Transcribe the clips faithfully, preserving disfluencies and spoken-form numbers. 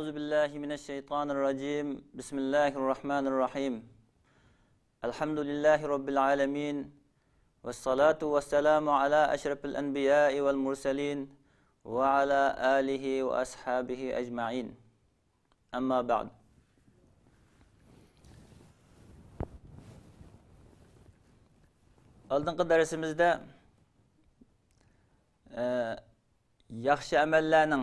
أعوذ بالله من الشيطان الرجيم. بسم الله الرحمن الرحيم. الحمد لله رب العالمين. والصلاة والسلام على أشرف الأنبياء والمرسلين وعلى آله وأصحابه أجمعين. أما بعد. ئالدىنقى دەرسىمىزدە، ئە، ياخشى ئەمەللەرنىڭ،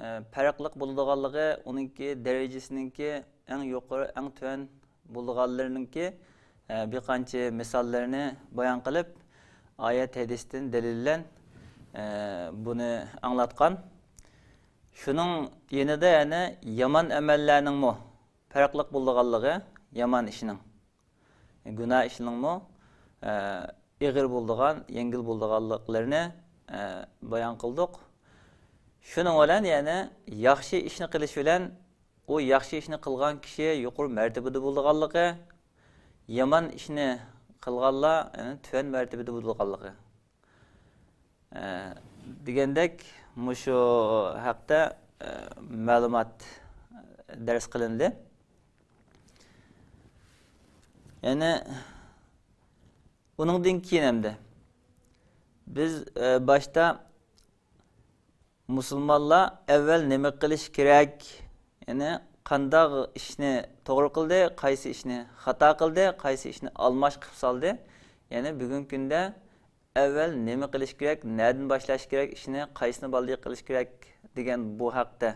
ئە، پەرقلىق بولىدىغانلىقى، ئۇنىڭكى دەرىجىسىنىڭكى ئەڭ يۇقىرى، ئەڭ تۆۋەن بولىدىغانلىرىنىڭكى، ئە، بىر قانچە مىساللىرىنى بايان قىلىپ، ئايەت ھەدىستىن دەلىل بىلەن، ئە، بۇنى ئاڭلاتقان. شۇنىڭ يېنىدا يەنە يامان ئەمەللەرنىڭمۇ پەرقلىق بولىدىغانلىقى، يامان ئىشنىڭ، گۇناھ ئىشنىڭمۇ، ئە، ئېغىر بولىدىغان، يەڭگىل بولىدىغانلىقلىرىنى، ئە، بايان قىلدۇق. شۇنىڭ بىلەن يەنە ياخشى ئىشنى قىلىش بىلەن ئۇ ياخشى ئىشنى قىلغان كىشى يۇقىرى مەرتىبىدە بولىدىغانلىقى، يامان ئىشنى قىلغانلار يەنە تۆۋەن مەرتىبىدە بولىدىغانلىقى، ئە، دېگەندەك مۇشۇ ھەقتە، ئە، مەلۇمات دەرس قىلىندى. يەنى ئۇنىڭدىن كېيىن ئەمدى بىز، ئە، باشتا مۇسۇلمانلار ئەۋۋەل نېمە قىلىش كېرەك؟ يەنى قانداق ئىشنى توغرا قىلدى، قايسى ئىشنى خاتا قىلدى، قايسى ئىشنى ئالماش قىلىپ سالدى؟ يەنى بۈگۈنكى كۈندە ئەۋۋەل نېمە قىلىش كېرەك، نەدىن باشلاش كېرەك، ئىشنى قايسىنى بالدىر قىلىش كېرەك دېگەن بۇ ھەقتە،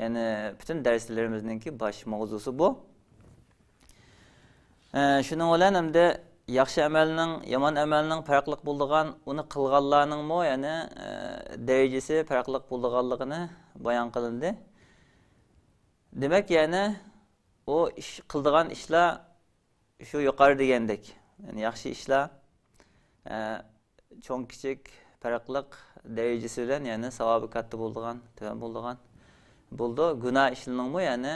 يەنى پۈتۈن دەرسلىرىمىزنىڭكى باش ماۋزۇسى بۇ. ئە، شۇنىڭ بىلەن ئەمدى ياخشى ئەمەلنىڭ، يامان ئەمەلنىڭ پەرقلىق بولىدىغان، ئۇنى قىلغانلارنىڭمۇ، يەنى، ئە، دەرىجىسى پەرقلىق بولىدىغانلىقىنى بايان قىلىندى. دېمەك، يەنى ئۇ ئىش، قىلىدىغان ئىشلار شۇ يۇقىرى دېگەندەك، يەنى ياخشى ئىشلار، ئە، چوڭ كىچىك پەرقلىق دەرىجىسى بىلەن، يەنى ساۋابى كاتتا بولىدىغان، تۆۋەن بولىدىغان بولىدۇ. گۇناھ ئىشلىرىنىڭمۇ، يەنى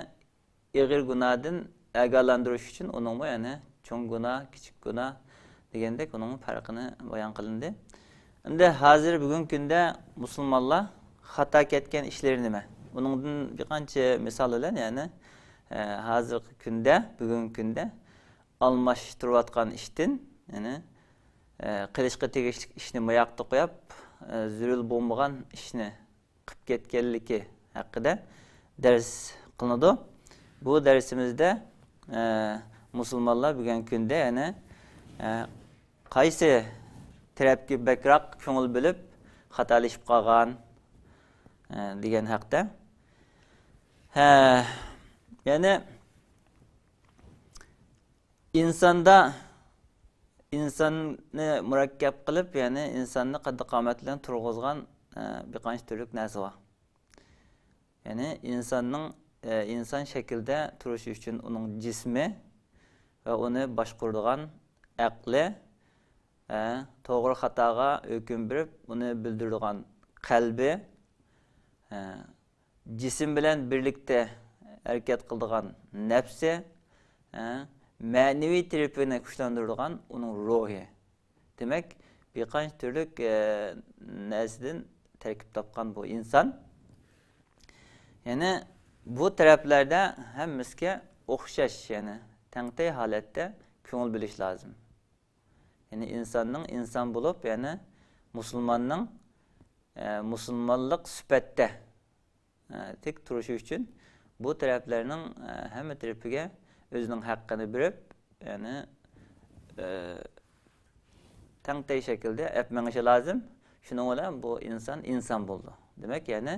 ئېغىر گۇناھدىن ئاگاھلاندۇرۇش ئۈچۈن ئۇنىڭمۇ، يەنى چوڭ گۇناھ، كىچىك گۇناھ دېگەندەك ئۇنىڭمۇ پەرقىنى بايان قىلىندى. ئەمدى ھازىر بۈگۈنكى كۈندە مۇسۇلمانلار خاتا كەتكەن ئىشلىرى نېمە؟ ئۇنىڭدىن بىر قانچە مىسال بىلەن، يەنى، ئە، ھازىرقى كۈندە، بۈگۈنكى كۈندە ئالماشتۇرۇۋاتقان ئىشتىن، يەنى، ئە، قىلىشقا تېگىشلىك ئىشنى ماياقتا قويۇپ، ئە، زۆرۈر بولمىغان ئىشنى قىلىپ كەتكەنلىكى ھەققىدە دەرس قىلىنىدۇ. بۇ دەرسىمىزدە، ئە، مۇسۇلمانلار بۈگۈنكى كۈندە يەنە، ئە، قايسى تەرەپكە بەكرەك كۆڭۈل بۆلۈپ خاتالىشىپ قالغان، ئە، دېگەن ھەقتە. ھە، يەنى ئىنساندا، ئىنساننى مۇرەككەپ قىلىپ، يەنى ئىنساننى قەددى-قامەت بىلەن تۇرغۇزغان، ئە، بىر قانچە تۈرلۈك نەرسە بار. يەنى ئىنساننىڭ، ئە، ئىنسان شەكلىدە تۇرۇشى ئۈچۈن ئۇنىڭ جىسمى ۋە ئۇنى باشقۇرىدىغان ئەقلى، ئە، توغرا خاتاغا ھۆكۈم بېرىپ، ئۇنى بىلدۈرىدىغان قەلبى، ئە، جىسىم بىلەن بىرلىكتە ھەرىكەت قىلىدىغان نەپسى، ھە، مەنىۋى تەرىپىنى كۈچلەندۈرىدىغان ئۇنىڭ روھى. دېمەك، بىر قانچە تۈرلۈك، ئە، نەرسىدىن تەركىب تاپقان بۇ ئىنسان. يەنى بۇ تەرەپلەردە ھەممىسىگە ئوخشاش، يەنى تەڭتەي ھالەتتە كۆڭۈل بۆلۈش لازىم. يەنى ئىنساننىڭ ئىنسان بولۇپ، يەنى مۇسۇلماننىڭ، ئە، مۇسۇلمانلىق سۈپەتتە، ئە، تىك تۇرۇشى ئۈچۈن بۇ تەرەپلەرنىڭ، ئە، ھەممە تەرىپىگە ئۆزىنىڭ ھەققىنى بېرىپ، يەنى، ئە، تەڭتەي شەكىلدە ئەپ مېڭىشى لازىم. شۇنىڭ بىلەن بۇ ئىنسان ئىنسان بولىدۇ. دېمەك، يەنى،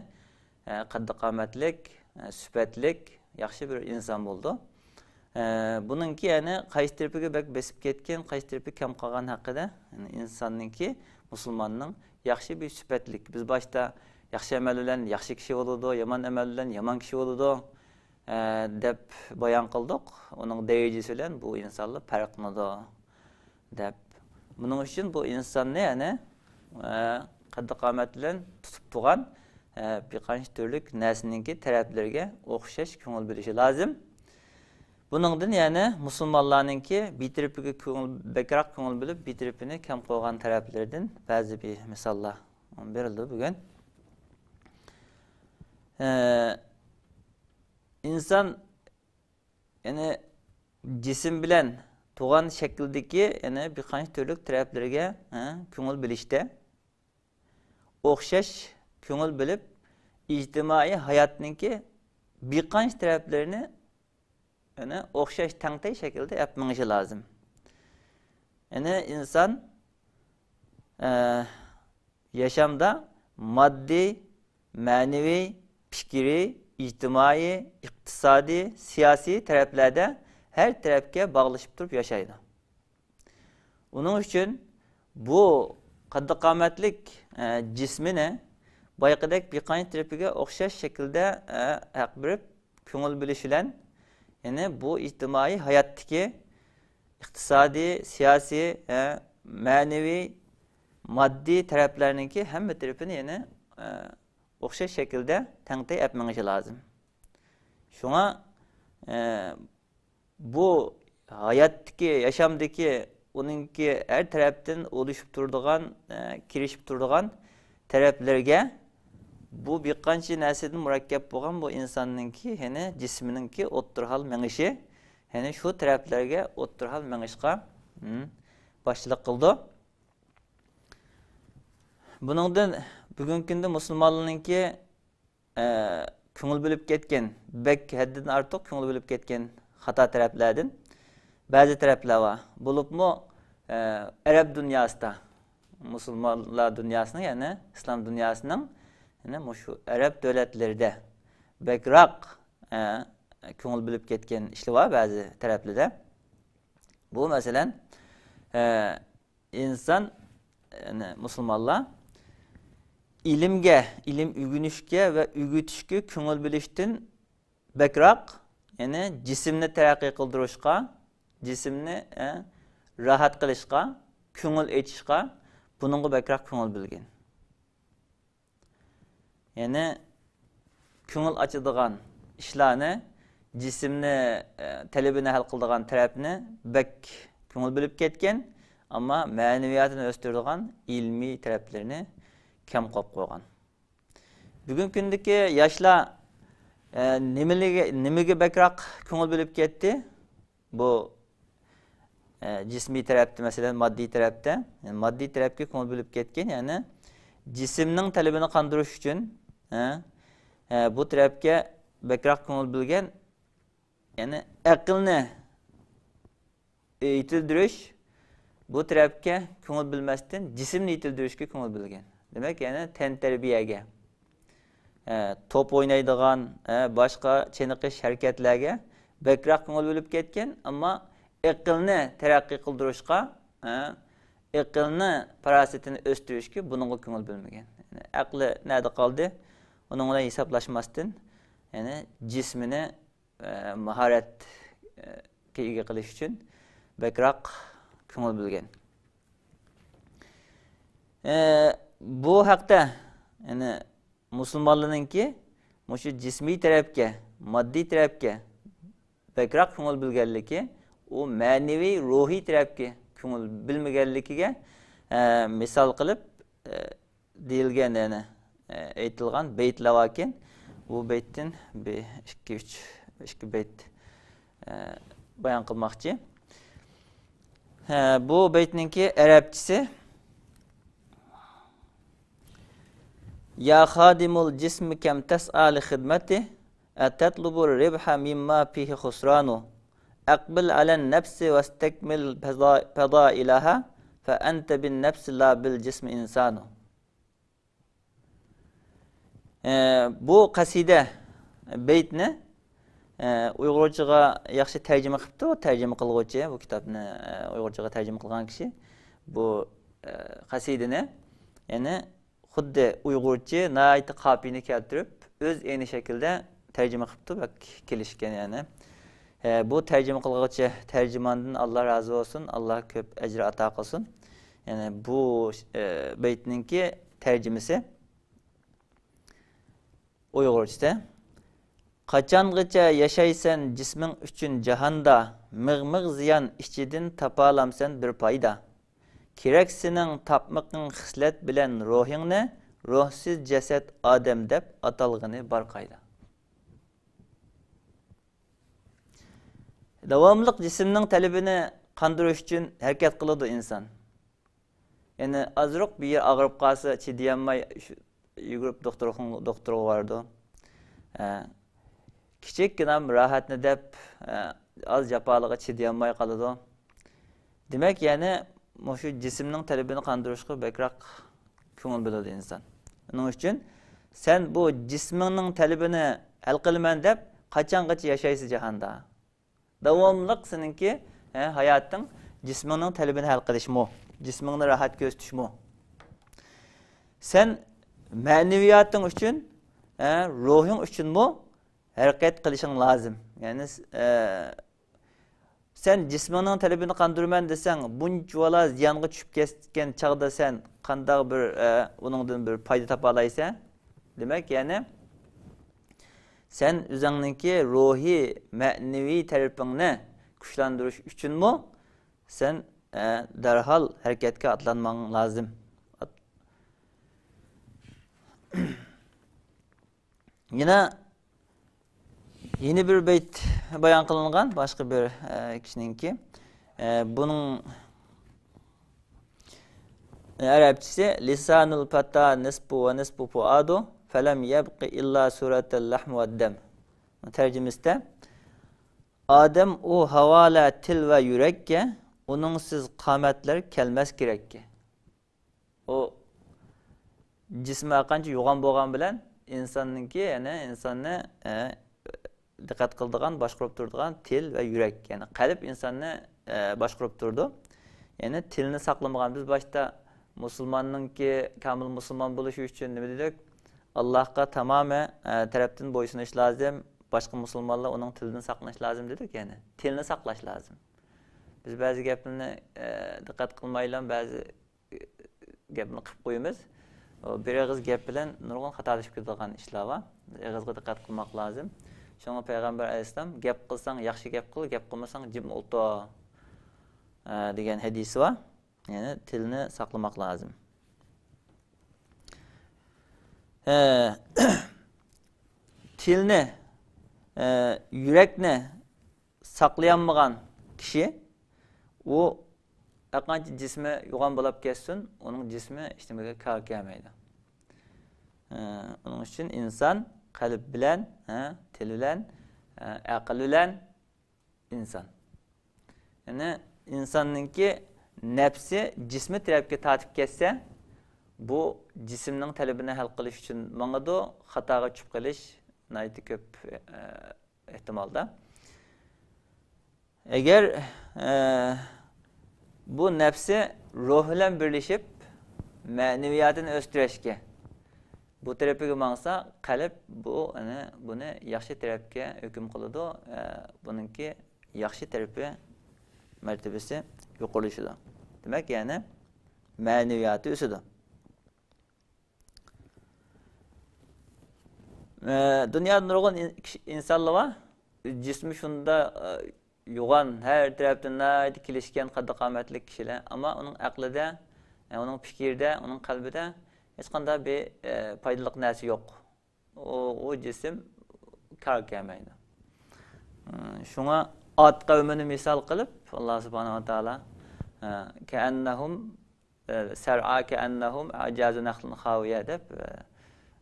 ئە، قەددى-قامەتلىك، ئە، سۈپەتلىك، ياخشى بىر ئىنسان بولىدۇ. ئە، بۇنىڭكى يەنى قايسى تەرىپىگە بەك بېسىپ كەتكەن، قايسى تەرىپى كەم قالغان ھەققىدە، يەنى ئىنساننىڭكى، مۇسۇلماننىڭ ياخشى بىر سۈپەتلىك. بىز باشتا ياخشى ئەمەل بىلەن ياخشى كىشى بولىدۇ، يامان ئەمەل بىلەن يامان كىشى بولىدۇ، ئە، دەپ بايان قىلدۇق. ئۇنىڭ دەرىجىسى بىلەن بۇ ئىنسانلار پەرقلىنىدۇ. دەپ. بۇنىڭ ئۈچۈن بۇ ئىنساننى، يەنى، ئە، قەددى-قامەت بىلەن تۇتۇپ تۇرغان، ئە، بىر قانچە تۈرلۈك نەرسىنىڭكى تەرەپلىرىگە ئوخشاش كۆڭۈل بۆلۈشى لازىم. بۇنىڭدىن يەنە مۇسۇلمانلارنىڭكى بىر تەرىپىگە كۆڭۈل، بەكرەك كۆڭۈل بۆلۈپ، بىر تەرىپىنى كەم قويغان تەرەپلىرىدىن بەزى بىر مىساللار بېرىلدى بۈگۈن. ئە، ئىنسان، يەنى جىسىم بىلەن تۇغان شەكىلدىكى، يەنى بىر قانچە تۈرلۈك تەرەپلىرىگە، ھە، كۆڭۈل بۆلۈشتە، ئوخشاش كۆڭۈل بۆلۈپ، ئىجتىمائىي ھاياتنىڭكى بىر قانچە تەرەپلىرىنى، يەنى ئوخشاش تەڭتەي شەكىلدە ئەپ مېڭىشى لازىم. يەنى ئىنسان، ئە، ياشامدا ماددىي، مەنىۋى، پىكرىي، ئىجتىمائىي، ئىقتىسادىي، سىياسىي تەرەپلەردە ھەر تەرەپكە باغلىشىپ تۇرۇپ ياشايدۇ. ئۇنىڭ ئۈچۈن بۇ قەددى-قامەتلىك، ئە، جىسمىنى بايىقىدەك بىر قانچە تەرىپىگە ئوخشاش شەكىلدە، ئە، ھەق بېرىپ، كۆڭۈل بۆلۈش بىلەن، يەنى بۇ ئىجتىمائىي ھاياتتىكى ئىقتىسادىي، سىياسىي، ئە، مەنىۋى، ماددىي تەرەپلەرنىڭكى ھەممە تەرىپىنى يەنە، ئە، ئوخشاش شەكىلدە تەڭتەي ئەپ مېڭىشى لازىم. شۇڭا، ئە، بۇ ھاياتتىكى، ياشامدىكى ئۇنىڭكى ھەر تەرەپتىن ئۇلىشىپ تۇرىدىغان، ئە، كىرىشىپ تۇرىدىغان تەرەپلىرىگە، بۇ بىر قانچە نەرسىدىن مۇرەككەپ بولغان بۇ ئىنساننىڭكى، يەنى جىسمىنىڭكى ئوتتۇرا ھال مېڭىشى، يەنى شۇ تەرەپلەرگە ئوتتۇرا ھال مېڭىشقا، ھىم، باشچىلىق قىلىدۇ. بۇنىڭدىن بۈگۈنكى كۈندە مۇسۇلمانلارنىڭكى، ئە، كۆڭۈل بۆلۈپ كەتكەن، بەك ھەددىدىن ئارتۇق كۆڭۈل بۆلۈپ كەتكەن خاتا تەرەپلەردىن بەزى تەرەپلەر بار. بولۇپمۇ، ئە، ئەرەب دۇنياسىدا، مۇسۇلمانلار دۇنياسىنىڭ، يەنى ئىسلام دۇنياسىنىڭ، يەنى مۇشۇ ئەرەب دۆلەتلىرىدە بەكرەك، ئە، كۆڭۈل بۆلۈپ كەتكەن ئىشلار بار بەزى تەرەپلەردە. بۇ، مەسىلەن، ئە، ئىنسان، يەنى مۇسۇلمانلار ئىلىمگە، ئىلىم ئۆگىنىشكە ۋە ئۆگىتىشكە كۆڭۈل بۆلۈشتىن بەكرەك، يەنى جىسىمنى تەرەققىي قىلدۇرۇشقا، جىسىمنى، ئە، راھەت قىلىشقا، كۆڭۈل ئېچىشقا، بۇنىڭغا بەكرەك كۆڭۈل بۆلگەن. يەنى كۆڭۈل ئاچىدىغان ئىشلارنى، جىسىمنى، ئە، تەلىپىنى ھەل قىلىدىغان تەرەپنى بەك كۆڭۈل بۆلۈپ كەتكەن، ئەمما مەنىۋىياتىنى ئۆستۈرىدىغان ئىلمىي تەرەپلىرىنى كەم قىلىپ قويغان. بۈگۈنكى كۈندىكى ياشلار، ئە، نېمىلىگە، نېمىگە بەكرەك كۆڭۈل بۆلۈپ كەتتى؟ بۇ، ئە، جىسمىي تەرەپتە، مەسىلەن، ماددىي تەرەپتە، يەنى ماددىي تەرەپكە كۆڭۈل بۆلۈپ كەتكەن، يەنى جىسىمنىڭ تەلىپىنى قاندۇرۇش ئۈچۈن، ھە، ھە، بۇ تەرەپكە بەكرەك كۆڭۈل بۆلگەن، يەنى ئەقىلنى يېتىلدۈرۈش، بۇ تەرەپكە كۆڭۈل بۆلمەستىن، جىسىمنى يېتىلدۈرۈشكە كۆڭۈل بۆلگەن. دېمەك، يەنى تەنتەربىيەگە، ئە، توپ ئوينايدىغان، ئە، باشقا چېنىقىش ھەرىكەتلەرگە بەكرەك كۆڭۈل بۆلۈپ كەتكەن، ئەمما ئەقىلنى تەرەققىي قىلدۇرۇشقا، ئە، ئەقىلنى، پاراسىتىنى ئۆستۈرۈشكە بۇنىڭغا كۆڭۈل بۆلمىگەن. يەنى ئەقلى نەدە قالدى؟ ئۇنىڭ بىلەن ھېسابلاشماستىن، يەنى جىسمىنى، ئە، ماھارەتكە ئىگە قىلىش ئۈچۈن بەكرەك كۆڭۈل بۆلگەن. ئە، بۇ ھەقتە، يەنى مۇسۇلمانلارنىڭكى مۇشۇ جىسمىي تەرەپكە، ماددىي تەرەپكە بەكرەك كۆڭۈل بۆلگەنلىكى، ئۇ مەنىۋى، روھىي تەرەپكە كۆڭۈل بۆلمىگەنلىكىگە، ئە، مىسال قىلىپ، ئە، دېيىلگەن، يەنى، ئە، ئېيتىلغان بەيتلەر باركەن. بۇ بەيتتىن بىر ئىككى، ئۈچ، ئىككى بەيت، ئە، بايان قىلماقچى. ھە، بۇ بەيتنىڭكى ئەرەبچىسى: يا خادم الجسم كم تسعى لخدمته، أتطلب الربح مما فيه خسران؟ أقبل على النفس واستكمل فضا-، فضائلها، فأنت بالنفس لا بالجسم إنسان. ئە، بۇ قەسىدە بەيتنى، ئە، ئۇيغۇرچىغا ياخشى تەرجىمە قىپتۇ، تەرجىمە قىلغۇچى، بۇ كىتابنى، ئە، ئۇيغۇرچىغا تەرجىمە قىلغان كىشى بۇ، ئە، قەسىدىنى، يەنى خۇددى ئۇيغۇرچە ناھايىتى قاپىيىنى كەلتۈرۈپ، ئۆز ئەينى شەكلىدە تەرجىمە قىپتۇ، بەك كېلىشكەن يەنى. ئە، بۇ تەرجىمە قىلغۇچى تەرجىماندىن ئاللا رازى بولسۇن، ئاللا كۆپ ئەجىر ئاتا قىلسۇن. يەنى بۇ، ئە، بەيتنىڭكى تەرجىمىسى ئۇيغۇرچىسى: قاچانغىچە ياشايسەن جىسمىڭ ئۈچۈن جاھاندا، مىغ-مىغ زىيان ئىچىدىن تاپالامسەن بىر پايدا؟ كېرەك سېنىڭ تاپمىقىڭ خىسلەت بىلەن روھىڭنى، روھسىز جەسەت ئادەم دەپ ئاتالغىنى بار قايدا؟ داۋاملىق جىسىمنىڭ تەلىپىنى قاندۇرۇش ئۈچۈن ھەرىكەت قىلىدۇ ئىنسان. يەنى ئازراق بىر يەر ئاغرىپ قالسا، چىدىيالماي شۇ يۈگۈرۈپ دوختۇرخۇن-، دوختۇرغا بارىدۇ. ئە، كىچىككىنە راھەتنى دەپ، ئە، ئاز جاپالىققا چىدىيالماي قالىدۇ. دېمەك، يەنى مۇشۇ جىسىمنىڭ تەلىپىنى قاندۇرۇشقا بەكرەك كۆڭۈل بۆلىدۇ ئىنسان. ئۇنىڭ ئۈچۈن سەن بۇ جىسمىڭنىڭ تەلىپىنى ھەل قىلىمەن دەپ قاچانغىچە ياشايسەن جاھاندا؟ داۋاملىق سېنىڭكى، ھە، ھاياتىڭ جىسمىڭنىڭ تەلىپىنى ھەل قىلىشمۇ، جىسمىڭنى راھەت كۆرسىتىشمۇ؟ سەن مەنىۋىياتىڭ ئۈچۈن، ھە، روھىڭ ئۈچۈنمۇ ھەرىكەت قىلىشىڭ لازىم. يەنى، ھە، سەن جىسمىڭنىڭ تەلىپىنى قاندۇرىمەن دېسەڭ، بۇنچىۋالا زىيانغا چۈشۈپ كەتكەن چاغدا سەن قانداق بىر، ھە، ئۇنىڭدىن بىر پايدا تاپالايسەن؟ دېمەك، يەنى سەن ئۆزۈڭنىڭكى روھىي، مەنىۋى تەرىپىڭنى كۈچلەندۈرۈش ئۈچۈنمۇ سەن، ئە، دەرھال ھەرىكەتكە ئاتلانماڭ لازىم. يەنە، يەنە بىر بەيت بايان قىلىنغان باشقا بىر، ئە، كىشىنىڭكى. ئە، بۇنىڭ ئەرەبچىسى، لسان الفتى نصف ونصف فؤاد، فلم يبق إلا صورة اللحم والدم. تەرجىمىسىدە، ئادەم ئۇ ھاۋالە تىل ۋە يۈرەككە، ئۇنىڭسىز قامەتلەر كەلمەس كېرەككە. ئۇ جىسمى ھەرقانچە يوغان بولغان بىلەن، ئىنساننىڭكى، يەنى ئىنساننى، ئە، دىققەت قىلىدىغان، باشقۇرۇپ تۇرىدىغان تىل ۋە يۈرەك، يەنى قەلب ئىنساننى، ئە، باشقۇرۇپ تۇرىدۇ. يەنى تىلنى ساقلىمىغان، بىز باشتا مۇسۇلماننىڭكى، كامىل مۇسۇلمان بولۇشى ئۈچۈن نېمە دېدۇق؟ ئاللاھقا تامامى، ئە، تەرەپتىن بويسۇنۇش لازىم، باشقا مۇسۇلمانلار ئۇنىڭ تىلىدىن ساقلىنىش لازىم دېدۇق، يەنى تىلنى ساقلاش لازىم. بىز بەزى گەپلەرنى، ئە، دىققەت قىلمايلا بەزى گەپنى قىلىپ قويىمىز. بىر ئېغىز گەپ بىلەن نۇرغۇن خاتالىشىپ كېتىدىغان ئىشلار بار. بىز ئېغىزغا دىققەت قىلماق لازىم. شۇڭا پەيغەمبەر ئەلەيھىسسالام، «گەپ قىلساڭ ياخشى گەپ قىل، گەپ قىلمىساڭ جىم ئولتۇر» دېگەن ھەدىسى بار. يەنى تىلنى ساقلىماق لازىم. تىلنى، يۈرەكنى ساقلىيالمىغان كىشى، ئۇ ھەرقانچە جىسمى يوغان بولاپ كەتسۇن، ئۇنىڭ جىسمى ھېچنېمىگە كار كەلمەيدۇ. ئۇنىڭ ئۈچۈن ئىنسان قەلب بىلەن، تىل بىلەن، ئەقىل بىلەن ئىنسان. يەنى ئىنساننىڭكى نەپسى جىسمى تەرەپكە تارتىپ كەتسە، بۇ جىسىمنىڭ تەلىپىنى ھەل قىلىش ئۈچۈن ماڭىدۇ، خاتاغا چۈشۈپ قېلىش ناھايىتى كۆپ، ئە، ئېھتىمالدا. ئەگەر، ئە، بۇ نەپسى روھ بىلەن بىرلىشىپ، مەنىۋىياتىنى ئۆستۈرۈشكە، بۇ تەرىپىگە ماڭسا، قەلب بۇ، ئەنە، بۇنى ياخشى تەرەپكە ھۆكۈم قىلىدۇ. ئە، بۇنىڭكى ياخشى تەرىپى، مەرتىۋىسى يۇقىرىلىشىدۇ. دېمەك، يەنى مەنىۋىياتى ئۆسىدۇ. ئە، دۇنيادا نۇرغۇن ئىن-، كىشى، ئىنسانلار بار. جىسمى شۇنداق، ئە، يوغان، ھەر تەرەپتىن ناھايىتى كېلىشكەن قەددى-قامەتلىك كىشىلەر. ئەمما ئۇنىڭ ئەقلىدە، ئە، ئۇنىڭ پىكرىدە، ئۇنىڭ قەلبىدە ھېچقانداق بىر، ئە، پايدىلىق نەرسە يوق. ئۇ، ئۇ جىسىم كار كەلمەيدۇ. ئە، شۇڭا ئاد قەۋمىنى مىسال قىلىپ، ئاللا سۇبھانەھۇ ۋە تائالا، ئە، كەئەننەھۇم سەرئا كەئەننەھۇم ئەجازۇ نەخلىن خاۋىيە دەپ،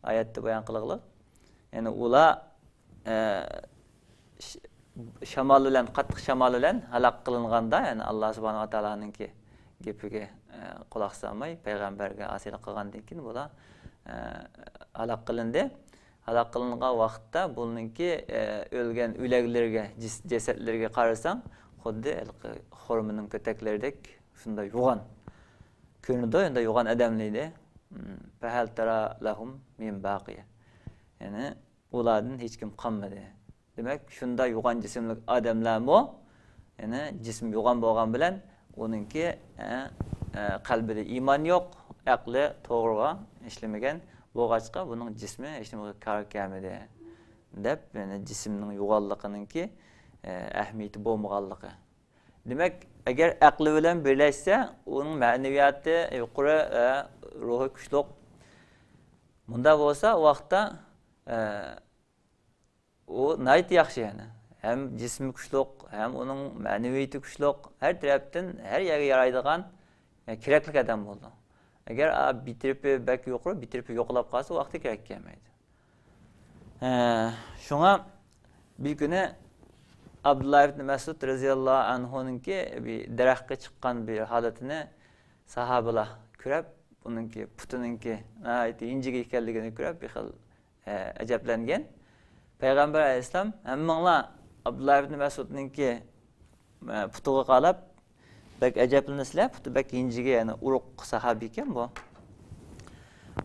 ئايەتتە بايان قىلغىلى. يەنى ئۇلار، ئە، ش-، شامال بىلەن، قاتتىق شامال بىلەن ھالاك قىلىنغاندا، يەنى ئاللا سۇبھانەھۇ ۋە تائالانىڭكى گېپىگە، ئە، قۇلاق سالماي، پەيغەمبەرگە ئاسىيلىق قىلغاندىن كېيىن بۇلار، ئە، ھالاك قىلىندى. ھالاك قىلىنغان ۋاقىتتا بۇنىڭكى، ئە، ئۆلگەن ئۆلەكلىرىگە، جىس-، جەسەتلىرىگە قارىساڭ، خۇددى ھېلىقى خورمىنىڭ كۆتەكلىرىدەك شۇنداق يوغان كۆرۈنىدۇ، ئەندى يوغان ئادەملەر ئىدى. فەھەل تەرا لەھۇم مىن باقىيە. يەنى ئۇلاردىن ھېچكىم قالمىدى. دېمەك، شۇنداق يوغان جىسىملىك ئادەملەرمۇ، يەنى جىسمى يوغان بولغان بىلەن ئۇنىڭكى، ئە، ئە، قەلبىدە ئىمان يوق، ئەقلى توغرىغا ئىشلىمىگەن بولغاچقا، بۇنىڭ جىسمى ھېچنېمىگە كار كەلمىدى، دەپ، يەنى جىسىمنىڭ يوغانلىقىنىڭكى، ئە، ئەھمىيىتى بولمىغانلىقى. دېمەك، ئەگەر ئەقلى بىلەن بىرلەشسە، ئۇنىڭ مەنىۋىياتى يۇقىرى، ئە، روھى كۈچلۈك. مۇنداق بولسا، ئۇ ۋاقىتتا، ئە، ئۇ ناھايىتى ياخشى، يەنى. ھەم جىسمى كۈچلۈك، ھەم ئۇنىڭ مەنىۋىيىتى كۈچلۈك، ھەر تەرەپتىن ھەر يەرگە يارايدىغان، يەنى كېرەكلىك ئادەم بولىدۇ. ئەگەر، ئا، بىر تەرىپى بەك يۇقىرى، بىر تەرىپى يوقىلاپ قالسا، ئۇ ۋاقىتتا كېرەك كەلمەيدۇ. ئە، شۇڭا بىر كۈنى ئابدۇللا ئىبن مەسئۇد رەزىياللاھۇ ئەنھۇنىڭكى بىر دەرەخكە چىققان بىر ھالىتىنى ساھابىلار كۆرۈپ، بۇنىڭكى پۇتىنىڭكى ناھايىتى ئىنچىكە ئىكەنلىكىنى كۆرۈپ، بىر خىل، ئە، ئەجەبلەنگەن. پەيغەمبەر ئەلەيھىسسالام، ھەممىڭلار ئابدۇللا ئىبن مەسئۇدنىڭكى، ئە، پۇتىغا قاراپ بەك ئەجەبلىنىسىلەر، پۇتى بەك ئىنچىكە، يەنى ئۇرۇق ساھابىي ئىكەن بۇ.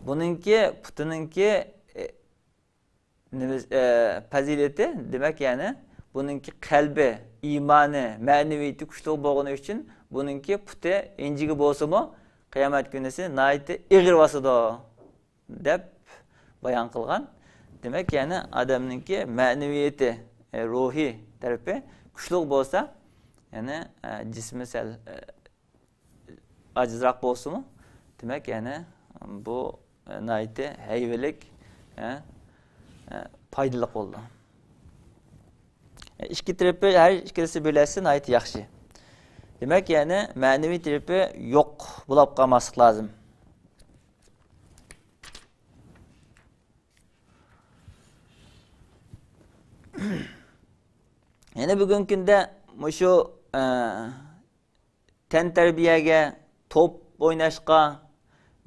بۇنىڭكى پۇتىنىڭكى، ئە، نېمە، ئە، پەزىلىتى، دېمەك، يەنى بۇنىڭكى قەلبى، ئىمانى، مەنىۋىيىتى كۈچلۈك بولغىنى ئۈچۈن بۇنىڭكى پۇتى ئىنچىكە بولسىمۇ، قىيامەت كۈنىسى ناھايىتى ئېغىر باسىدۇ، دەپ بايان قىلغان. دېمەك، يەنى ئادەمنىڭكى مەنىۋىيىتى، ئە، روھىي تەرىپى كۈچلۈك بولسا، يەنى، ئە، جىسمى سەل، ئە، ئاجىزراق بولسىمۇ، دېمەك، يەنى بۇ، ئە، ناھايىتى ھەيۋىلىك، ئە، ئە، پايدىلىق بولىدۇ. ئىككى تەرىپى، ھەر ئىككىلىسى بىرلەشسە ناھايىتى ياخشى. دېمەك، يەنى مەنىۋى تەرىپى يوق بولاپ قالماسلىق لازىم. يەنە بۈگۈنكى كۈندە مۇشۇ، ئە، تەنتەربىيەگە، توپ ئويناشقا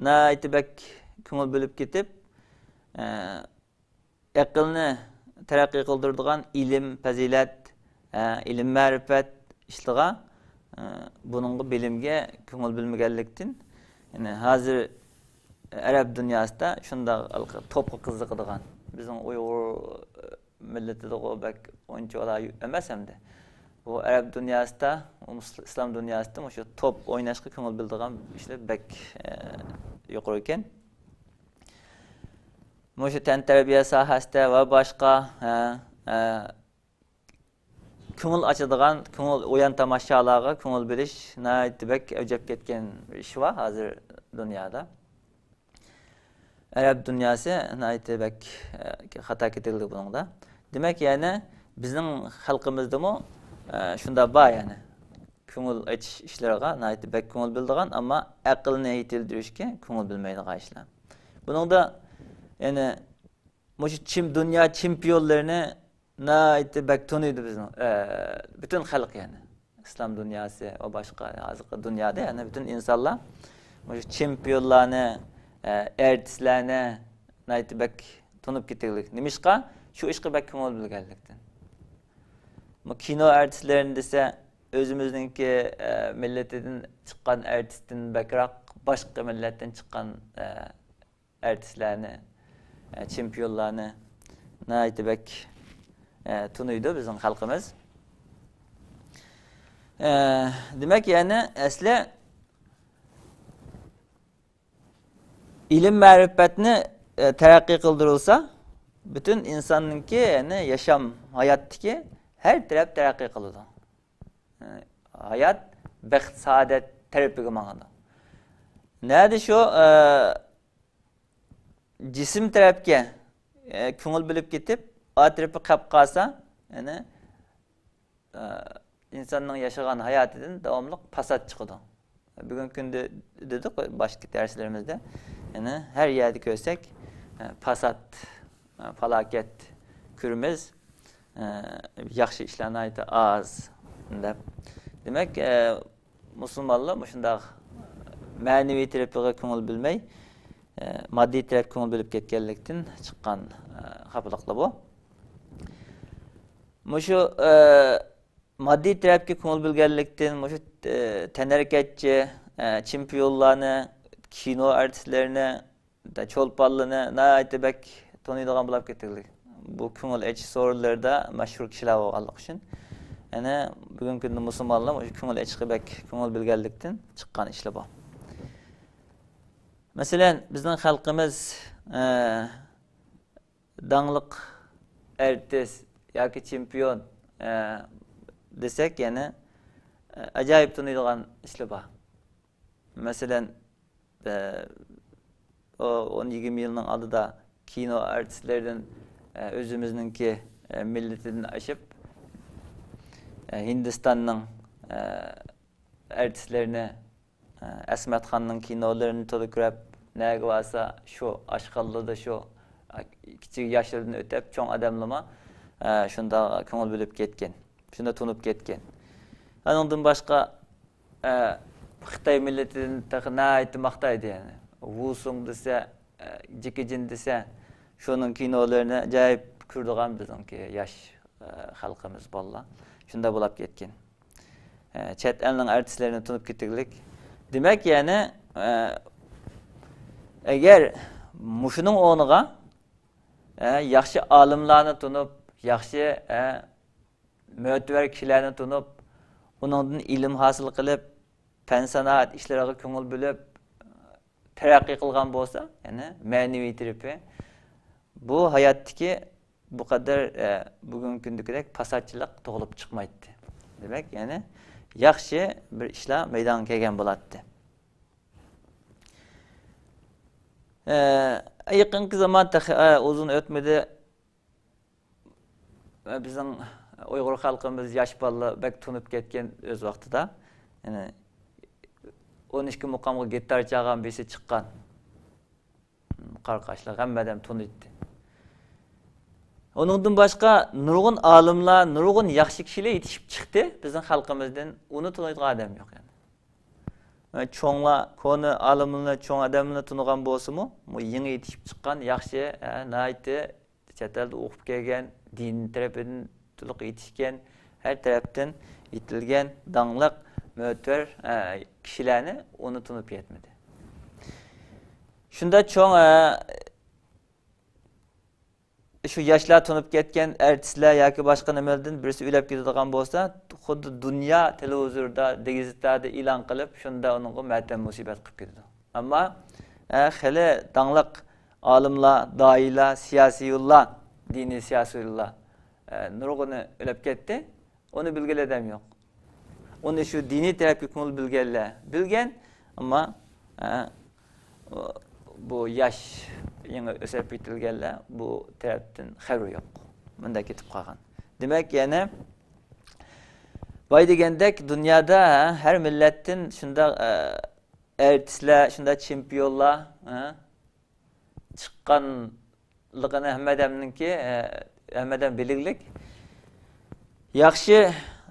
ناھايىتى بەك كۆڭۈل بۆلۈپ كېتىپ، ئە، ئەقىلنى تەرەققىي قىلدۇرىدىغان ئىلىم، پەزىلەت، ئە، ئىلىم، مەرىپەت ئىشلىرىغا، ئە، بۇنىڭغا، بىلىمگە كۆڭۈل بۆلمىگەنلىكتىن، يەنى ھازىر ئەرەب دۇنياسىدا شۇنداق ھېلىقى توپقا قىزىقىدىغان، بىزنىڭ ئۇيغۇر مىللىتىدىغۇ بەك ئۇنچىۋالا ئەمەس ئەمدى. بۇ ئەرەب دۇنياسىدا، ئىسلام دۇنياسىدا مۇشۇ توپ ئويناشقا كۆڭۈل بۆلىدىغان كىشىلەر بەك، ئە، يۇقىرى ئىكەن. مۇشۇ تەنتەربىيە ساھەسىدە ۋە باشقا، ئە، ئە، كۆڭۈل ئاچىدىغان، كۆڭۈل ئويۇن تاماشالارغا كۆڭۈل بۆلۈش ناھايىتى بەك ئەۋجەپ كەتكەن بىر ئىش بار ھازىر دۇنيادا. ئەرەب دۇنياسى ناھايىتى بەك، ئە، خاتا كېتىلدى بۇنىڭدا. دېمەك، يەنى بىزنىڭ خەلقىمىزدىمۇ، ئە، شۇنداق بار، يەنى كۆڭۈل ئېچىش ئىشلىرىغا ناھايىتى بەك كۆڭۈل بۆلىدىغان، ئەمما ئەقىلنى يېتىلدۈرۈشكە كۆڭۈل بۆلمەيدىغان ئىشلار. بۇنىڭدا، يەنى مۇشۇ چېم-، دۇنيا چېمپىيونلىرىنى ناھايىتى بەك تونۇيدۇ بىزنىڭ، ئە، پۈتۈن خەلق، يەنى ئىسلام دۇنياسى ۋە باشقا ھازىرقى دۇنيادا يەنە پۈتۈن ئىنسانلار مۇشۇ چېمپىيونلارنى، ئە، ئارتىسلارنى ناھايىتى بەك تونۇپ كېتىدۇ. نېمىشقا؟ شۇ ئىشقا بەك كۆڭۈل بۆلگەنلىكتىن. بۇ كىنو ئارتىسلىرىنى دېسە، ئۆزىمىزنىڭكى، ئە، مىللىتىدىن چىققان ئارتىستىن بەكرەك باشقا مىللەتتىن چىققان، ئە، ئارتىسلارنى، ئە، چېمپىيونلارنى ناھايىتى بەك، ئە، تونۇيدۇ بىزنىڭ خەلقىمىز. ئە، دېمەك، يەنى ئەسلى ئىلىم-مەرىپەتنى، ئە، تەرەققىي قىلدۇرۇلسا، پۈتۈن ئىنساننىڭكى، يەنى ياشام، ھاياتتىكى ھەر تەرەپ تەرەققىي قىلىدۇ. ئە، ھايات، بەخت، سائادەت تەرىپىگە ماڭىدۇ. نەدە شۇ، ئە، جىسىم تەرەپكە، ئە، كۆڭۈل بۆلۈپ كېتىپ، ئا تەرىپى قېلىپ قالسا، يەنى، ئە، ئىنساننىڭ ياشىغان ھاياتىدىن داۋاملىق پاسات چىقىدۇ. بۈگۈنكى كۈندە دېدۇق، باشقا دەرسلىرىمىزدە، يەنى ھەر يەردە كۆرسەك، ئە، پاسات، ئە، پالاكەت كۆرىمىز، ئە، ياخشى ئىشلار ناھايىتى ئاز، دەپ. دېمەك، ئە، مۇسۇلمانلار مۇشۇنداق مەنىۋى تەرىپىگە كۆڭۈل بۆلمەي، ئە، ماددىي تەرەپكە كۆڭۈل بۆلۈپ كەتكەنلىكتىن چىققان، ئە، خاپىلىقلا بۇ. مۇشۇ، ئە، ماددىي تەرەپكە كۆڭۈل بۆلگەنلىكتىن، مۇشۇ، ئە، تەنھەرىكەتچى، ئە، چېمپىيونلارنى، كىنو ئارتىسلىرىنى، چولپانلىرىنى ناھايىتى بەك تونۇيدىغان بولاپ كەتتۇق. بۇ كۆڭۈل ئېچىش سورۇنلىرىدا مەشھۇر كىشىلەر بولغانلىقى ئۈچۈن. يەنى بۈگۈنكى كۈندە مۇسۇلمانلار مۇشۇ كۆڭۈل ئېچىشقا بەك كۆڭۈل بۆلگەنلىكتىن چىققان ئىشلار بۇ. مەسىلەن، بىزنىڭ خەلقىمىز، ئە، داڭلىق ئارتىس ياكى چېمپىيون، ئە، دېسەك، يەنە، ئە، ئاجايىپ تونۇيدىغان ئىشلار بار. مەسىلەن، ئە، ئۇ ئون يىگىرمە يىلنىڭ ئالدىدا كىنو ئارتىسلىرىدىن، ئە، ئۆزىمىزنىڭكى، ئە، مىللىتىدىن ئاشىپ، ھىندىستاننىڭ، ئە، ئارتىسلىرىنى، ئە، ئەسمەتخاننىڭ كىنولىرىنى تولا كۆرۈپ، نەگە بارسا شۇ ئاشخانىلاردا شۇ، ئە، كىچىك ياشلاردىن ئۆتۈپ، چوڭ ئادەملىرىمۇ، ئە، شۇنداق كۆڭۈل بۆلۈپ كەتكەن. شۇنداق تونۇپ كەتكەن. ئانىڭدىن باشقا، ئە، خىتاي مىللىتىدىن تېخى ناھايىتى ماختايدۇ، يەنى. ۋۇسۇڭ دېسە، ئە، جېكى جىن دېسە، شۇنىڭ كىنولىرىنى ئاجايىپ كۆرىدىغان بىزنىڭكى ياش، ئە، خەلقىمىز بالىلار. شۇنداق بولاپ كەتكەن. ئە، چەت ئەلنىڭ ئارتىسلىرىنى تونۇپ كېتىگلىك. دېمەك، يەنى، ئە، ئەگەر مۇشۇنىڭ ئورنىغا، ئە، ياخشى ئالىملارنى تونۇپ، ياخشى، ئە، مۆتىۋەر كىشىلەرنى تونۇپ، ئۇنىڭدىن ئىلىم ھاسىل قىلىپ، پەن-سانائەت ئىشلىرىغا كۆڭۈل بۆلۈپ، تەرەققىي قىلغان بولسا، يەنى مەنىۋى تەرىپى، بۇ ھاياتتىكى بۇ قەدەر، ئە، بۈگۈنكى كۈندىكىدەك پاساتچىلىق تۇغۇلۇپ چىقمايتتى. دېمەك، يەنى ياخشى بىر ئىشلار مەيدانغا كەلگەن بولاتتى. ئە، يېقىنقى زامان تېخى، ئە، ئۇزۇن ئۆتمىدى. بىزنىڭ ئۇيغۇر خەلقىمىز ياش بالىلار بەك تونۇپ كەتكەن ئۆز ۋاقتىدا. يەنى ئون ئىككى مۇقامغا گىتار چالغان بىرسى چىققان. قاراقاشلار ھەممە ئادەم تونۇيتتى. ئۇنىڭدىن باشقا نۇرغۇن ئالىملار، نۇرغۇن ياخشى كىشىلەر يېتىشىپ چىقتى بىزنىڭ خەلقىمىزدىن. ئۇنى تونۇيدىغان ئادەم يوق يەنى. چوڭلار، كونا ئالىملارنى، چوڭ ئادەملەرنى تونۇغان بولسىمۇ، بۇ يېڭى يېتىشىپ چىققان ياخشى، ھە، ناھايىتى چەت ئەلدە ئوقۇپ كەلگەن، دىن تەرىپىدىن تولۇق يېتىشكەن، ھەر تەرەپتىن يېتىلگەن، داڭلىق، مۆتىۋەر، ئە، كىشىلەرنى ئۇنى تونۇپ يەتمىدى. شۇنداق چوڭ، ئە، شۇ ياشلار تونۇپ كەتكەن ئارتىسلار ياكى باشقا نېمىلەردىن بىرسى ئۆلۈپ كېتىدىغان بولسا، خۇددى دۇنيا تېلېۋىزوردا، گېزىتلەردە ئېلان قىلىپ، شۇنداق ئۇنىڭغا ماتەم مۇسىبەت قىلىپ كېتىدۇ. ئەمما، ئە، خېلى داڭلىق ئالىملار، دائىيلار، سىياسىيونلار، دىنىي سىياسىيونلار، ئە، نۇرغۇنى ئۆلۈپ كەتتى. ئۇنى بىلگىلى ئادەم يوق. ئۇنى شۇ دىنىي تەرەپكە كۆڭۈل بۆلگەنلەر بىلگەن، ئەمما، ئە، بۇ ياش، يېڭى ئۆسۈپ يېتىلگەنلەر بۇ تەرەپتىن خەۋىرى يوق. مۇنداق كېتىپ قالغان. دېمەك، يەنە باي دېگەندەك دۇنيادا، ھە، ھەر مىللەتتىن شۇنداق، ئە، ئارتىسلار، شۇنداق چېمپىيونلار، ھە، چىققانلىقىنى ھەممە ئادەمنىڭكى، ئە، ھەممە ئادەم بىلىگلىك. ياخشى،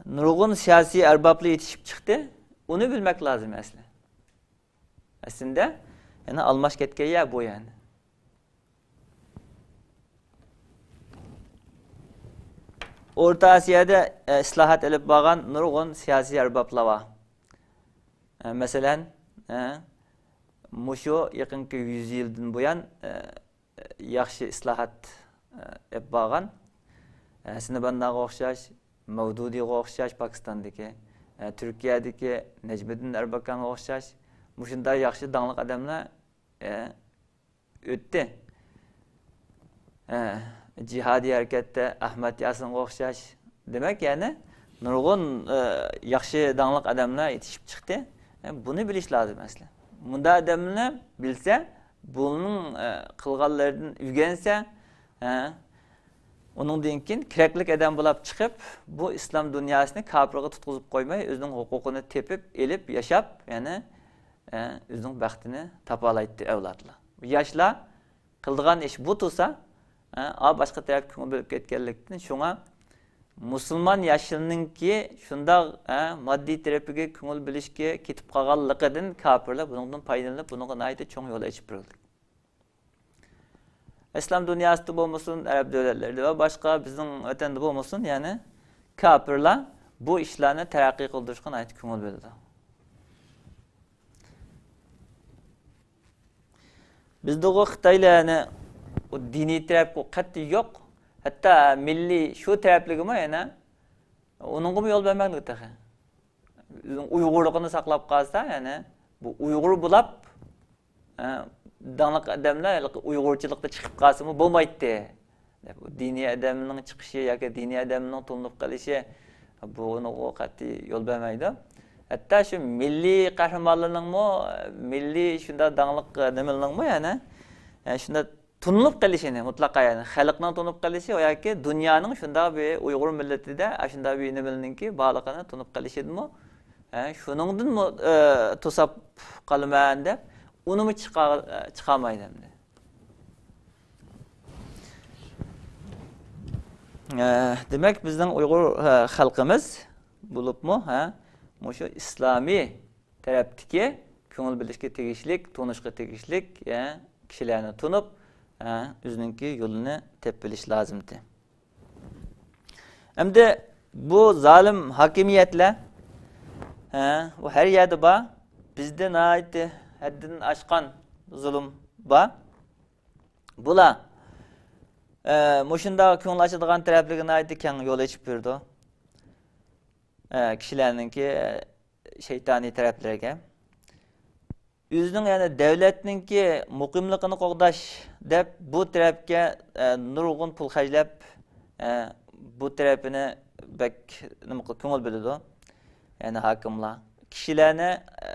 نۇرغۇن سىياسىي ئەربابلار يېتىشىپ چىقتى. ئۇنى بىلمەك لازىم ئەسلى. ئەسلىندە، يەنە ئالماش كەتكەن يەر بۇ يەنى. ئورتا ئاسىيادا، ئە، ئىسلاھات ئېلىپ بارغان نۇرغۇن سىياسىي ئەربابلار بار. ئە، مەسىلەن، ئە، مۇشۇ يېقىنقى يۈز يىلدىن بۇيان، ئە، ياخشى ئىسلاھات، ئە، ئېلىپ بارغان، ئە، ھەسەن بەنناغا ئوخشاش، مەۋدۇدىغا ئوخشاش پاكىستاندىكى، ئە، تۈركىيەدىكى نەجمىدىن ئەربەكانغا ئوخشاش مۇشۇنداق ياخشى داڭلىق ئادەملەر، ئە، ئۆتتى. ئە، جىھادىي ھەرىكەتتە ئەخمەت ياسىنغا ئوخشاش. دېمەك، يەنى نۇرغۇن، ئە، ياخشى داڭلىق ئادەملەر يېتىشىپ چىقتى. ئە، بۇنى بىلىش لازىم ئەسلى. مۇنداق ئادەمنى بىلسە، بۇنىڭ، ئە، قىلغانلىرىدىن ئۆگەنسە، ئە، ئۇنىڭدىن كېيىن كېرەكلىك ئادەم بولاپ چىقىپ، بۇ ئىسلام دۇنياسىنى كاپىرغا تۇتقۇزۇپ قويماي، ئۆزىنىڭ ھوقۇقىنى تېپىپ، ئېلىپ، ياشاپ، يەنى، ئە، ئۆزىنىڭ بەختىنى تاپالايتتى ئەۋلادلار. ياشلار قىلىدىغان ئىش بۇ تۇرسا، ئە، ئا، باشقا تەرەپكە كۆڭۈل بۆلۈپ كەتكەنلىكتىن، شۇڭا مۇسۇلمان ياشلىرىنىڭكى شۇنداق، ئە، ماددىي تەرىپىگە كۆڭۈل بۆلۈشكە كېتىپ قالغانلىقىدىن كاپىرلار بۇنىڭدىن پايدىلىنىپ، بۇنىڭغا ناھايىتى چوڭ يول ئېچىپ بېرىلدى. ئىسلام دۇنياسىدا بولمىسۇن، ئەرەب دۆلەتلىرىدە ۋە باشقا بىزنىڭ ۋەتەندە بولمىسۇن، يەنى كاپىرلار بۇ ئىشلارنى تەرەققىي قىلدۇرۇشقا ناھايىتى كۆڭۈل بۆلىدۇ. بىزدىغۇ خىتايلار يەنە ئۇ دىنىي تەرەپكە قەتئىي يوق. ھەتتا مىللىي شۇ تەرەپلىكىمۇ يەنە ئۇنىڭغىمۇ يول بەرمەكلىك تېخى. ئۆزىنىڭ ئۇيغۇرلۇقىنى ساقلاپ قالسا، يەنى بۇ ئۇيغۇر بولاپ، ئە، داڭلىق ئادەملەر ھېلىقى ئۇيغۇرچىلىقتا چىقىپ قالسىمۇ بولمايتتى. دەپ، دىنىي ئادەمنىڭ چىقىشى ياكى دىنىي ئادەمنىڭ تونۇلۇپ قېلىشى، بۇنىڭغا قەتئىي يول بەرمەيدۇ. ھەتتا شۇ مىللىي قەھرىمانلارنىڭمۇ، مىللىي شۇنداق داڭلىق نېمىلىرىنىڭمۇ يەنە، يەنى شۇنداق تونۇلۇپ قېلىشىنى، مۇتلەقا يەنى خەلقنىڭ تونۇپ قېلىشى ۋە ياكى دۇنيانىڭ شۇنداق بىر ئۇيغۇر مىللىتىدە ئاشۇنداق بىر نېمىنىڭكى بارلىقىنى تونۇپ قېلىشىدىمۇ، ھە، شۇنىڭدىنمۇ، ئە، توساپ قالىمەن دەپ، ئۇنىمۇ چىقا-، ئە، چىقالمايدۇ ئەمدى. ئە، دېمەك، بىزنىڭ ئۇيغۇر، ئە، خەلقىمىز بولۇپمۇ، ھە، مۇشۇ ئىسلامىي تەرەپتىكى كۆڭۈل بۆلۈشكە تېگىشلىك، تونۇشقا تېگىشلىك، ئە، كىشىلەرنى تونۇپ، ئە، ئۆزىنىڭكى يولىنى تېپىۋېلىش لازىمتى. ئەمدى بۇ زالىم ھاكىمىيەتلەر، ھە، بۇ ھەر يەردە بار. بىزدە ناھايىتى ھەددىدىن ئاشقان زۇلۇم بار. بۇلار، ئە، مۇشۇنداق كۆڭۈل ئاچىدىغان تەرەپلىرىگە ناھايىتى كەڭ يول ئېچىپ بېرىدۇ. ئە، كىشىلەرنىڭكى، ئە، شەيتانىي تەرەپلىرىگە. ئۆزىنىڭ، يەنى دۆلەتنىڭكى مۇقىملىقىنى قوغداش دەپ، بۇ تەرەپكە، ئە، نۇرغۇن پۇل خەجلەپ، ئە، بۇ تەرەپىنى بەك نېمە قىل-، كۆڭۈل بۆلىدۇ. يەنى ھاكىملار كىشىلەرنى، ئە،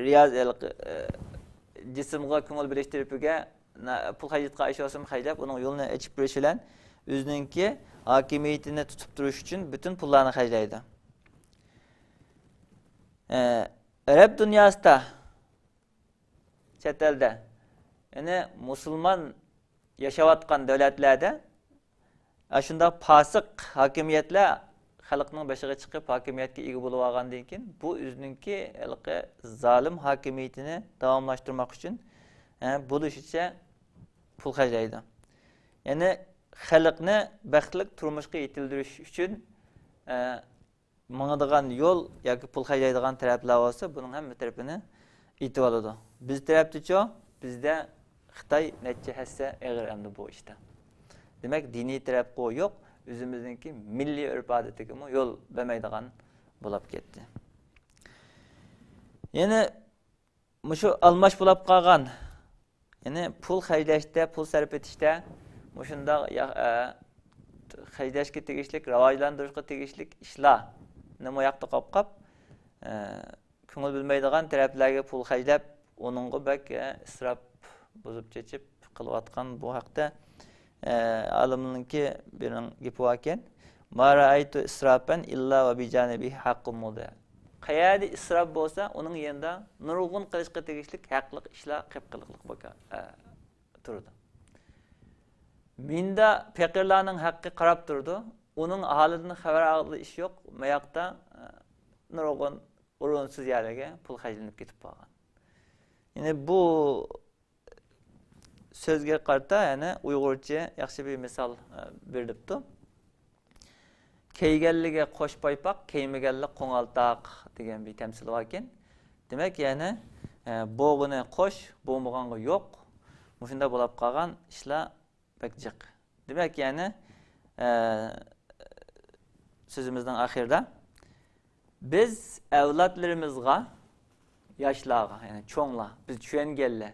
رىياز-، ھېلىقى، ئە، جىسىمغا كۆڭۈل بۆلۈش تەرىپىگە نا-، پۇل خەجلەتكەن ئىش بولسىمۇ خەجلەپ، ئۇنىڭ يولىنى ئېچىپ بېرىش بىلەن ئۆزىنىڭكى ھاكىمىيىتىنى تۇتۇپ تۇرۇش ئۈچۈن پۈتۈن پۇللارنى خەجلەيدۇ. ئە، ئەرەب دۇنياسىدا، چەت ئەلدە، يەنى مۇسۇلمان ياشاۋاتقان دۆلەتلەردە ئاشۇنداق پاسىق ھاكىمىيەتلەر خەلقنىڭ بېشىغا چىقىپ، ھاكىمىيەتكە ئىگە بولۇۋالغاندىن كېيىن، بۇ ئۆزىنىڭكى ھېلىقى زالىم ھاكىمىيىتىنى داۋاملاشتۇرماق ئۈچۈن، ھە، بولۇشىچە پۇل خەجلەيدۇ. يەنى خەلقنى بەختلىك تۇرمۇشقا يېتىلدۈرۈش ئۈچۈن، ھە، ماڭىدىغان يول ياكى پۇل خەجلەيدىغان تەرەپلەر بولسا، بۇنىڭ ھەممە تەرىپىنى ئېتىۋالىدۇ. بىز تەرەپتىچۇ؟ بىزدە خىتاي نەچچە ھەسسە ئېغىر ئەمدى بۇ ئىشتا. دېمەك، دىنىي تەرەپقۇ يوق، ئۆزىمىزنىڭكى مىللىي ئۆرپ-ئادىتىگىمۇ يول بەرمەيدىغان بولاپ كەتتى. يەنە مۇشۇ ئالماش بولاپ قالغان، يەنى پۇل خەجلەشتە، پۇل سەرپ ئېتىشتە مۇشۇنداق يا-، ئە، خەجلەشكە تېگىشلىك، راۋاجلاندۇرۇشقا تېگىشلىك ئىشلارنى مۇ ياقتا قاپقاپ، ئە، كۆڭۈل بۆلمەيدىغان تەرەپلەرگە پۇل خەجلەپ، ئۇنىڭغا بەك، ئە، ئىسراپ، بۇزۇپ چېچىپ قىلىۋاتقان بۇ ھەقتە، ئە، ئالىمنىڭكى بىرىنىڭ گېپى باركەن، «ما رەئەيتۇ ئىسرافەن ئىللا ۋە بىجانىبىھى ھەققۇن مۇدىئ.» قەيەردە ئىسراپ بولسا، ئۇنىڭ يېنىدا نۇرغۇن قىلىشقا تېگىشلىك ھەقلىق ئىشلار قىپقىلىقلىق بولكا-، ئە، تۇرىدۇ. مىندا پېقىرلارنىڭ ھەققى قاراپ تۇرىدۇ. ئۇنىڭ ھالىدىن خەۋەر ئالغىلى ئىش يوق. ماياقتا، ئە، نۇرغۇن ئورۇنسىز يەرلەرگە پۇل خەجلىنىپ كېتىپ قالغان. يەنى بۇ سۆزگە قارىتا يەنە ئۇيغۇرچە ياخشى بىر مىسال، ئە، بېرىلىپتۇ. «كىيگەنلىكى قوش پايپاق، كىيمىگەنلىك قوڭالتاق» دېگەن بىر تەمسىل باركەن. دېمەك، يەنى، ئە، بولغىنى قوش، بولمىغانغا يوق. مۇشۇنداق بولاپ قالغان ئىشلار بەك جىق. دېمەك، يەنى، ئە، سۆزىمىزنىڭ ئاخىرىدا بىز ئەۋلادلىرىمىزغا، ياشلارغا، يەنى چوڭلار، بىز چۈشەنگەنلەر،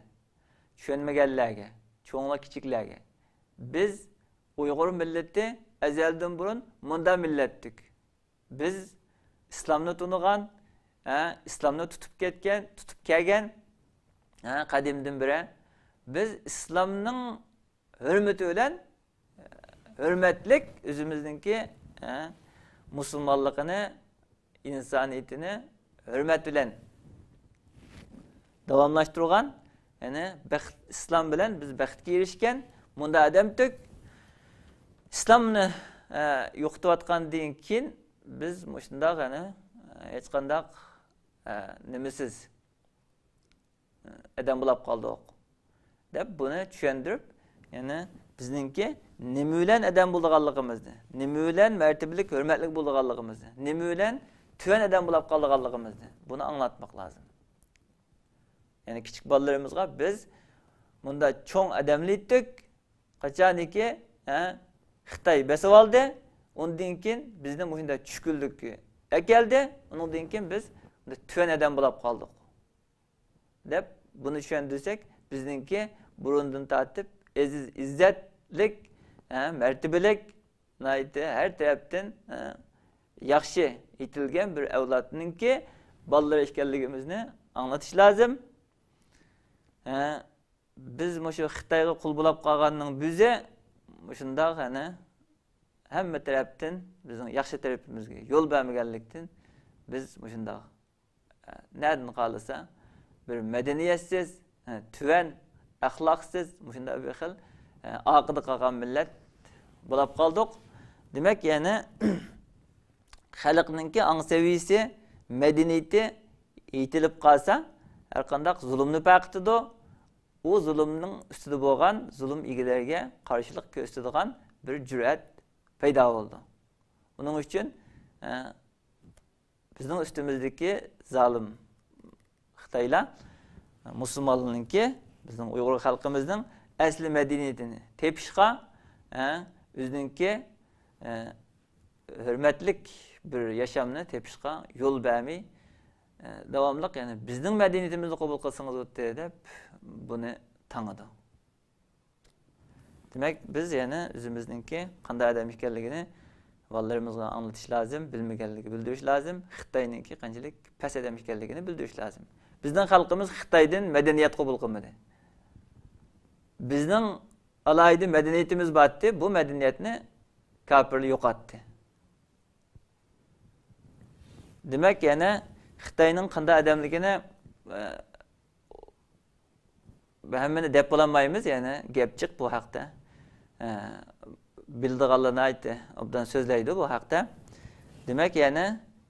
چۈشەنمىگەنلەرگە، چوڭلار كىچىكلەرگە، بىز ئۇيغۇر مىللىتى ئەزەلدىن بۇرۇن مۇنداق مىللەتتۇق. بىز ئىسلامنى تونۇغان، ھە، ئىسلامنى تۇتۇپ كەتكەن، تۇتۇپ كەلگەن، ھە، قەدىمدىن بېرى. بىز ئىسلامنىڭ ھۆرمىتى بىلەن، ھۆرمەتلىك ئۆزىمىزنىڭكى، ھە، مۇسۇلمانلىقىنى، ئىنسانىيىتىنى ھۆرمەت بىلەن داۋاملاشتۇرغان، يەنى بەخت، ئىسلام بىلەن بىز بەختكە ئېرىشكەن مۇنداق ئادەمتۇق. ئىسلامنى، ئە، يوقىتىۋاتقاندىن كېيىن بىز مۇشۇنداق، يەنى، ئە، ھېچقانداق، ئە، نېمىسىز، ئادەم بولاپ قالدۇق، دەپ بۇنى چۈشەندۈرۈپ، يەنى بىزنىڭكى نېمە بىلەن ئادەم بولىدىغانلىقىمىزنى، نېمە بىلەن مەرتىبىلىك، ھۆرمەتلىك بولىدىغانلىقىمىزنى، نېمە بىلەن تۆۋەن ئادەم بولاپ قالىدىغانلىقىمىزنى، بۇنى ئاڭلاتماق لازىم. يەنى كىچىك بالىلىرىمىزغا بىز مۇنداق چوڭ ئادەملەر ئىدۇق، قاچانكى، ھە، خىتاي بېسىۋالدى، ئۇندىن كېيىن بىزنى مۇشۇنداق چۈشكۈنلۈككە ئەكەلدى، ئۇنىڭدىن كېيىن بىز تۆۋەن ئادەم بولاپ قالدۇق، دەپ بۇنى چۈشەندۈرسەك، بىزنىڭكى بۇرۇندىن تارتىپ ئەزىز ئىززەتلىك، ھە، مەرتىبىلىك، ناھايىتى ھەر تەرەپتىن، ھە، ياخشى يېتىلگەن بىر ئەۋلادنىڭكى بالىلىرى ئىكەنلىكىمىزنى ئاڭلىتىش لازىم. ھە، بىز مۇشۇ خىتايغا قۇل بولاپ قالغاننىڭ بۈزى مۇشۇنداق، يەنى ھەممە تەرەپتىن بىزنىڭ ياخشى تەرىپىمىزگە يول بەرمىگەنلىكتىن، بىز مۇشۇنداق، ئە، نەدىن قالسا، بىر مەدەنىيەتسىز، ئە، تۆۋەن ئەخلاقسىز، مۇشۇنداق بىر خىل، ئە، ئارقىدا قالغان مىللەت بولاپ قالدۇق. دېمەك، يەنى خەلقنىڭكى ئاڭ سەۋىيىسى، مەدەنىيىتى يېتىلىپ قالسا، ھەرقانداق زۇلۇمنى پەرق ئېتىدۇ. ئۇ زۇلۇمنىڭ ئۈستىدە بولغان زۇلۇم ئىگىلىرىگە قارشىلىق كۆرسىتىدىغان بىر جۈرئەت پەيدا بولىدۇ. ئۇنىڭ ئۈچۈن، ئە، بىزنىڭ ئۈستىمىزدىكى زالىم خىتايلار مۇسۇلمانلارنىڭكى، بىزنىڭ ئۇيغۇر خەلقىمىزنىڭ ئەسلى مەدەنىيىتىنى تېپىشقا، ئە، ئۆزىنىڭكى، ئە، ھۆرمەتلىك بىر ياشامنى تېپىشقا يول بەرمەي، ئە، داۋاملىق، يەنى، بىزنىڭ مەدەنىيىتىمىزنى قوبۇل قىلسىڭىز بولاتتى دەپ بۇنى تاڭىدۇ. دېمەك، بىز يەنە ئۆزىمىزنىڭكى قانداق ئادەم ئىكەنلىكىنى بالىلىرىمىزغا ئاڭلىتىش لازىم، بىلمىگەنلىكى بىلدۈرۈش لازىم، خىتاينىڭكى قانچىلىك پەس ئادەم ئىكەنلىكىنى بىلدۈرۈش لازىم. بىزنىڭ خەلقىمىز خىتايدىن مەدەنىيەت قوبۇل قىلمىدى. بىزنىڭ ئالاھىدە مەدەنىيىتىمىز بارتتى، بۇ مەدەنىيەتنى كاپىرلار يوقاتتى. دېمەك، يەنە خىتاينىڭ قانداق ئادەملىكىنى، ئە، ھەممىنى دەپ بولالمايمىز، يەنە گەپ جىق بۇ ھەقتە. ئە، بىلىدىغانلار ناھايىتى ئوبدان سۆزلەيدۇ بۇ ھەقتە. دېمەك، يەنە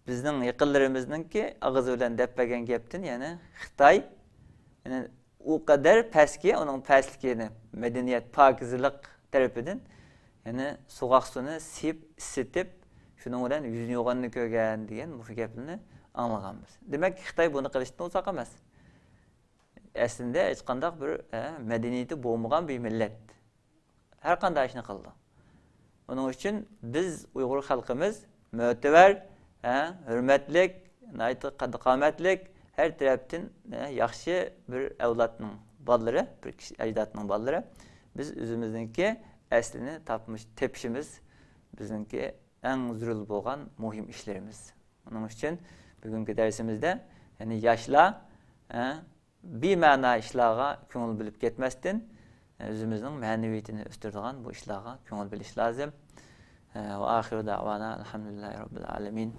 بىزنىڭ يېقىنلىرىمىزنىڭكى ئاغزى بىلەن دەپ بەرگەن گەپتىن يەنە خىتاي، يەنە ئۇ قەدەر پەسكى، ئۇنىڭ پەسلىكىنى، مەدەنىيەت پاكىزلىق تەرىپىدىن، يەنى سوغۇق سۇنى سىيىپ، ئىسسىتىپ، شۇنىڭ بىلەن يۈزىنى يۇغاننى كۆرگەن دېگەن مۇشۇ گەپلەرنى ئاڭلىغانبىز. دېمەك، خىتاي بۇنى قىلىشتىن ئۇزاق ئەمەس. ئەسلىدە ھېچقانداق بىر، ئە، مەدەنىيىتى بولمىغان بىر مىللەت. ھەر قانداق ئىشنى قىلىدۇ. ئۇنىڭ ئۈچۈن بىز ئۇيغۇر خەلقىمىز مۆتىۋەر، ھە، ھۆرمەتلىك، ناھايىتى قەددى-قامەتلىك، ھەر تەرەپتىن، ھە، ياخشى بىر ئەۋلادنىڭ بالىلىرى، بىر كىشى ئەجدادنىڭ بالىلىرى. بىز ئۆزىمىزنىڭكى ئەسلىنى تاپمىش، تېپىشىمىز بىزنىڭكى ئەڭ زۆرۈر بولغان مۇھىم ئىشلىرىمىز. ئۇنىڭ ئۈچۈن بۈگۈنكى دەرسىمىزدە، يەنى ياشلار، ھە، بىمەنا ئىشلارغا كۆڭۈل بۆلۈپ كەتمەستىن، ئۆزىمىزنىڭ مەنىۋىيىتىنى ئۆستۈرىدىغان بۇ ئىشلارغا كۆڭۈل بۆلۈش لازىم. ۋە ئاخىرۇ دەۋانا ئەلھەمدۇلىللاھى رەببىل ئالەمىن.